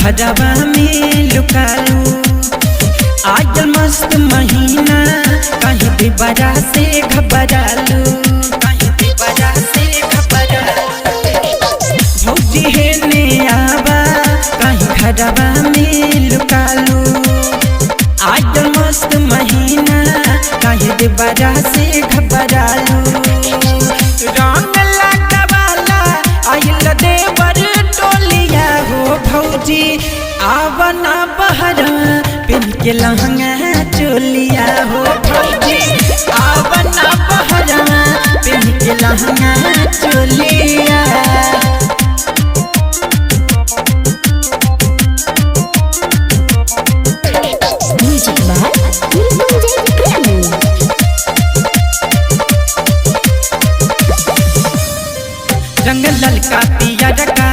घरवा में लुकालू। आज मस्त महीना कहीं भी बड़ा से घबरालू, कहीं भी बड़ा से घबरालू। भौजी हे ने आवा कहीं घरवा में लुकालू। आज मस्त महीना कहीं भी बड़ा से घबरालू। रंग लगावाला आइल देवर टोलिया हो भौजी आवना बहरा पिन के लहंगा चोलिया हो भौजी आवना बहरा पिन के लहंगा चोलिया। म्यूजिक बाय मृत्युंजय प्रेमी। रंग ललका पिया रका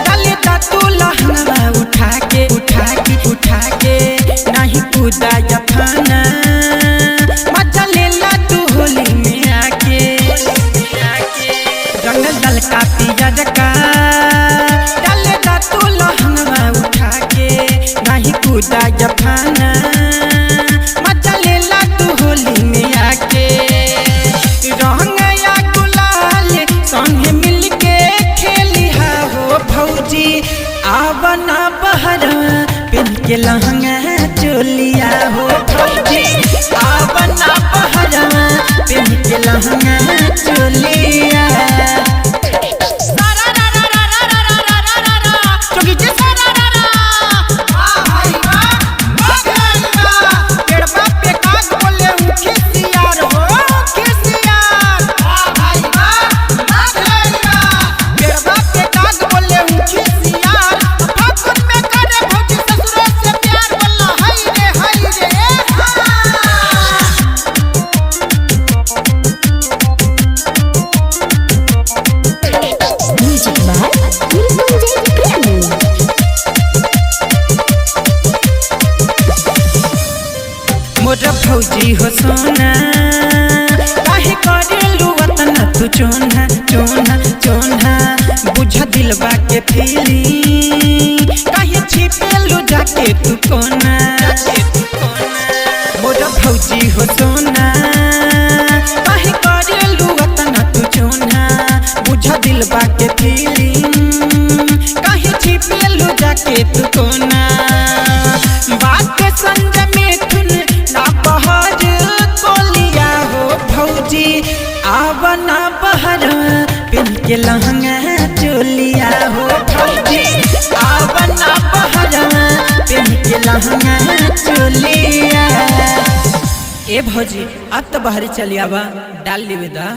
डाले दा तू लहंगा उठा के उठा के उठा के नहीं कूदा या फाना मजा ले ला तू होली में आके। रंग ललका पिया रका डाले दा तू लहंगा उठा के नहीं कूदा या फाना मजा ले ला तू होली में आके। रंग या गुलाल संग मिलके खेलिहा हो भौजी आवना बहरा पिन के लहंगा चोलिया हो भौजी आवना बहरा पिन के लहंगा चोलिया। म्यूजिक बाय मृत्युंजय प्रेमी। मोर भौजी हो सोना काहे करेलू वतन तू चोना चोना चोना बुझ दिलबा के फीलिंग काहे छिपेलू जाके तू कोना। मोर भौजी हो सोना काहे करेलू वतन तू चोना बुझ दिलबा के फीलिंग काहे छिपेलू जाके तू कोना। बात संग मिथुन ना बहर कोलिया हो भौजी आवना बहरा पिन के लहंगा चोलिया हो भौजी आवना बहरा पिन के लहंगा चोलिया। ए भौजी अब तो बहरी चलियावा डाल लेवे दा।